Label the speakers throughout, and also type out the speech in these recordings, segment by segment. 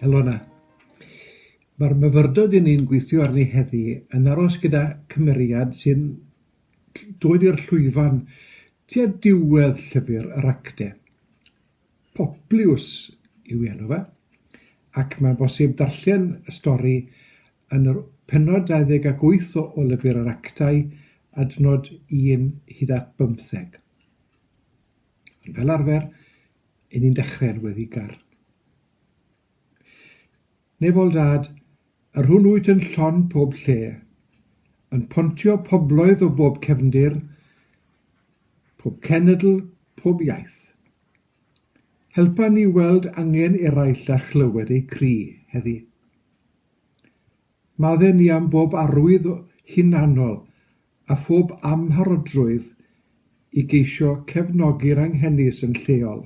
Speaker 1: Helo 'na. Mae'r myfyrdod i ni'n gweithio arni heddi yn aros gyda cymeriad sy'n dod i'r llwyfan tua diwedd llyfr yr acte. Popliws yw ei enw fe, ac mae'n bosib darllen y stori yn yr pennod 28 o, o lyfr yr actau, adnod 1 hyd at bymtheg. Ond fel arfer, 'y ni'n dechrau'n weddigar. Nefol Dad, yr hwn wyt yn llon pob lle, yn pontio pobloedd o bob cefndir, pob cenedl, pob iaith. Helpa ni weld angen eraill a chlywed eu cri heddi. Madde ni am bob arwydd hunanol a phob amharodrwydd i geisio cefnogi'r anghenus yn lleol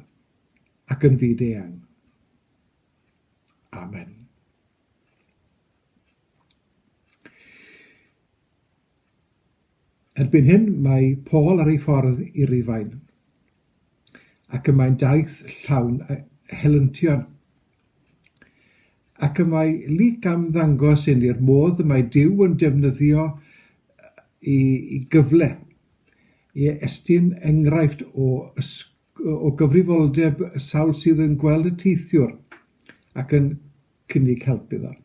Speaker 1: ac yn fyd-eang. Amen. Erbyn hyn mae Paul ar ei ffordd i Rufain, ac y mae'n daith llawn helyntion. Ac y mae Luc am ddangos inni'r modd y mae Duw yn defnyddio i, i gyfle i estyn enghraifft o, o gyfrifoldeb y sawl sydd yn gweld y teithiwr ac yn cynnig help iddo.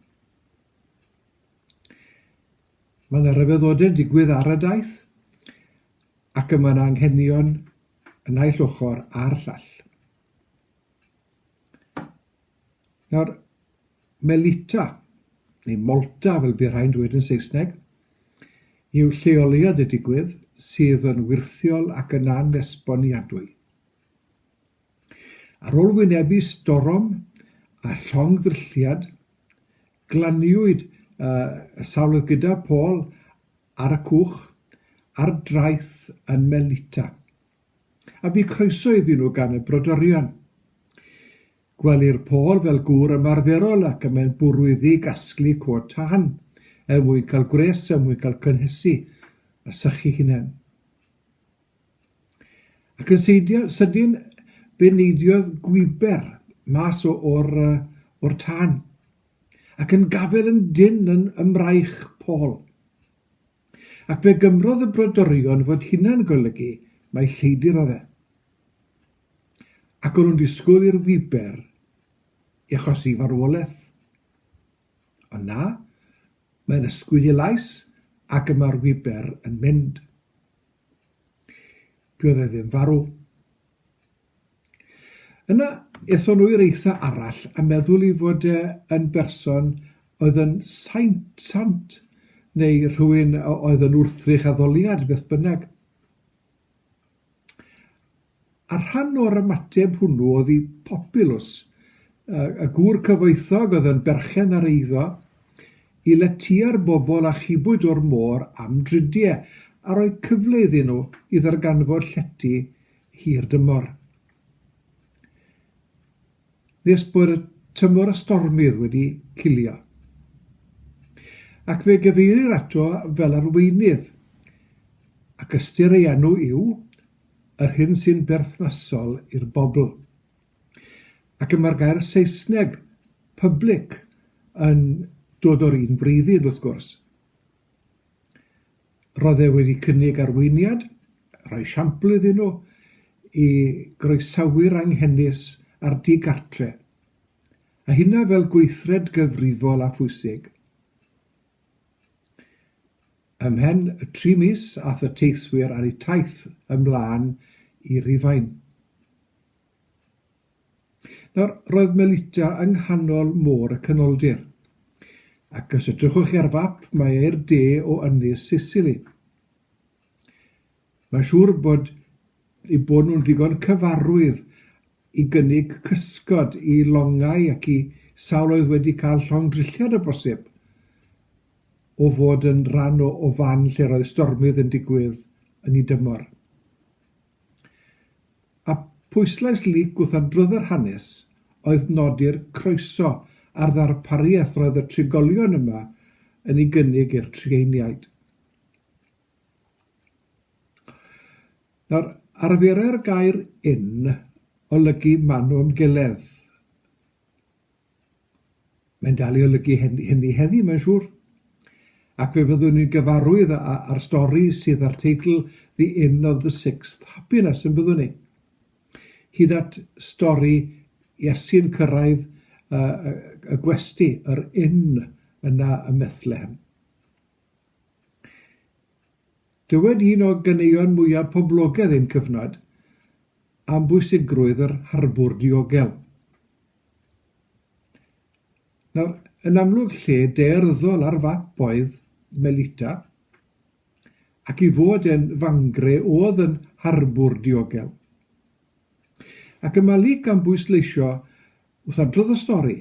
Speaker 1: Mae yna ryfeddodau'n digwydd ar y daith ac y mae yna anghenion y naill ochr a'r llall. Nawr, Melita, neu Malta fel bu rhai'n dweud yn Saesneg, yw lleoliad y digwydd sydd yn wyrthiol ac yn anesboniadwy. Ar ôl wynebu storom a llongddrylliad, glaniwyd y sawl oedd gyda Paul ar y cwch ar draeth yn Melita. A bu croeso iddyn nhw gan y brodorion. Gwelir Paul fel gŵr ymarferol ac y mae'n bwrw iddi gasglu cod tân er mwyn cael gwres, er mwyn cael cynhesu a sychu hunain. Ac yn seidio, sydyn fe neidiodd gwiber mas o, o'r, o'r tân ac yn gafael yn dynn yn ymraich Paul. Ac fe gymrodd y brodorion fod hynna'n golygu mai lleidr oedd e. Ac o'n nhw'n disgwyl i'r wiber i achosi farwolaeth. Ond na, mae'n ysgwyd ei lais ac y mae'r wiber yn mynd. Fuodd e ddim farw. Yna, aethon nhw i'r eitha arall a meddwl ei fod e yn berson oedd yn saint, sant, neu rhywun oedd yn wrthrych addoliad, beth bynnag. A rhan o'r ymateb hwnnw oedd i Populus, y gŵr cyfoethog oedd yn berchen ar eiddo, i letya'r bobl a chibwyd o'r môr am dridiau a rhoi cyfle iddyn nhw i ddarganfod llety hir dymor. Nes bod y tymor y stormydd wedi cilio. Ac fe gyfeirir ato fel arweinydd, ac ystyr ei enw yw yr hyn sy'n berthnasol i'r bobl. Ac y mae'r gair Saesneg public yn dod o'r un gwreiddyn, wrth gwrs. Roedd e wedi cynnig arweiniad, rhoi esiampl iddyn nhw, i groesawu'r anghenus a'r digartre, a hynna fel gweithred gyfrifol a phwysig. Ymhen y tri mis ath y teithwyr ar eu taith ymlaen i Rufain. Nawr, roedd Melita yng nghanol Môr y Canoldir, ac os edrychwch chi ar fap, mae e i'r de o ynys Sisili. Mae'n siŵr bod eu bod nhw'n ddigon cyfarwydd i gynnig cysgod i longau ac i sawl oedd wedi cael llongdrylliad o bosib o fod yn rhan o, o fan lle roedd stormydd yn digwydd yn ei dymor. A phwyslais Luc wrth adrodd yr hanes oedd nodi'r croeso a'r ddarpariaeth roedd y trigolion yma yn ei gynnig i'r trueiniaid. Nawr, arferai'r gair inn olygu man o ymgeledd. Mae'n dal i olygu hynny heddi, mae'n siŵr. Ac fe fyddwn ni'n gyfarwydd â'r stori sydd â'r teitl The Inn of the Sixth Happiness, yn byddwn ni? Hyd at stori Iesu'n cyrraedd y, y, y gwesty, yr inn yna ym Methlehem. Dywed un o ganeuon mwyaf poblogaidd ein cyfnod am bwysigrwydd yr harbwr diogel. Nawr, yn amlwg lle daearyddol ar fap oedd Melita, ac i fod e'n fangre oedd yn harbwr diogel. Ac y mae Luc am bwysleisio wrth adrodd y stori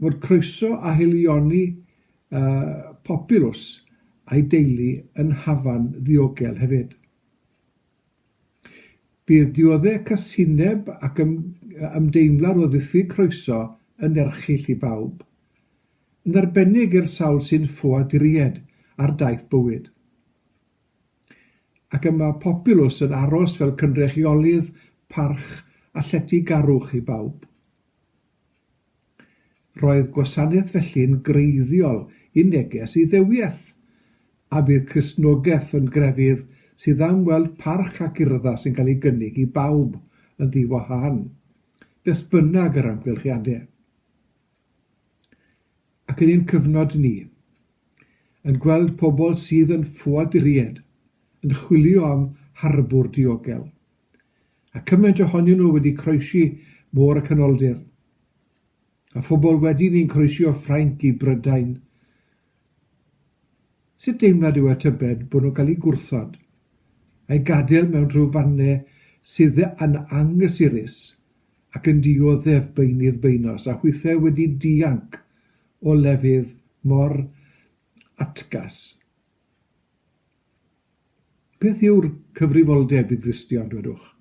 Speaker 1: fod croeso a haelioni uh, Populus a'i deulu yn hafan ddiogel hefyd. Bydd diodde' casineb ac ymdeimlad o ddiffyg croeso yn erchyll i bawb, yn arbennig i'r sawl sy'n ffoaduriaid ar daith bywyd. Ac y mae Populus yn aros fel cynrychiolydd parch a lletygarwch i bawb. Roedd gwasanaeth felly'n greiddiol i neges Iddewiaeth, a bydd Cristnogaeth yn grefydd sydd am weld parch ac urddas yn cael ei gynnig i bawb yn ddi-wahân, beth bynnag yr amgylchiadau. Ac yn ein cyfnod ni, yn gweld pobl sydd yn ffoaduriaid, yn chwilio am harbwr diogel, a cymaint ohonyn nhw wedi croesi Môr y Canoldir, a phobl wedyn ni'n croesi o Ffrainc i Brydain. Sut deimlad yw e tybed bod nhw'n cael eu gwrthod, a'u gadael mewn rhyw fanne sydd yn anghysurus ac yn dioddef beunydd beunos a hwythau wedi dianc o lefydd mor atgas? Beth yw'r cyfrifoldeb i Gristion, dwedwch?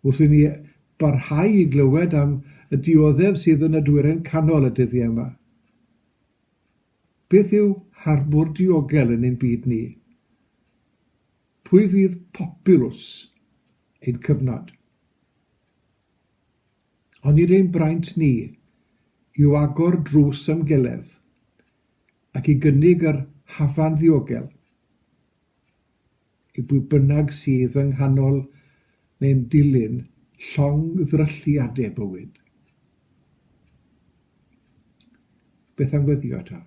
Speaker 1: Wrth i ni barhau i glywed am y dioddef sydd yn y Dwyrain Canol y dyddiau yma, beth yw harbwr diogel yn ein byd ni? Pwy fydd populws ein cyfnod? Onid ein braint ni yw agor drws ymgeledd ac i gynnig yr hafan ddiogel i bwy bynnag sydd yng nghanol neu'n dilyn llongddrylliadau bywyd. Beth am weddïo ta?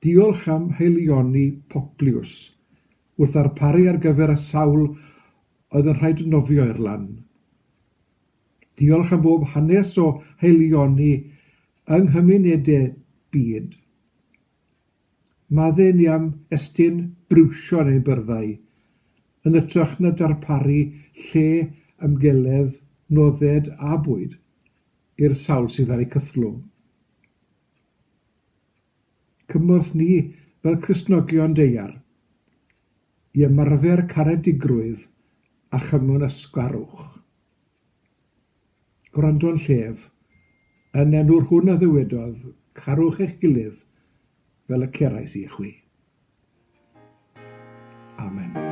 Speaker 1: Diolch am haelioni Popliws wrth ddarparu ar gyfer y sawl oedd yn rhaid nofio i'r lan. Diolch am bob hanes o haelioni yng nghymunedau byd. Madde ni am estyn briwsion ein byrddau, yn hytrach na darparu lle, ymgeledd, nodded a bwyd i'r sawl sydd ar eu cythlwng. Cymorth ni fel Cristnogion daear i ymarfer caredigrwydd a chymwynasgarwch. Gwrando'n llef, yn enw'r hwn a ddywedodd, Carwch eich gilydd fel y cerais i chwi. Amen.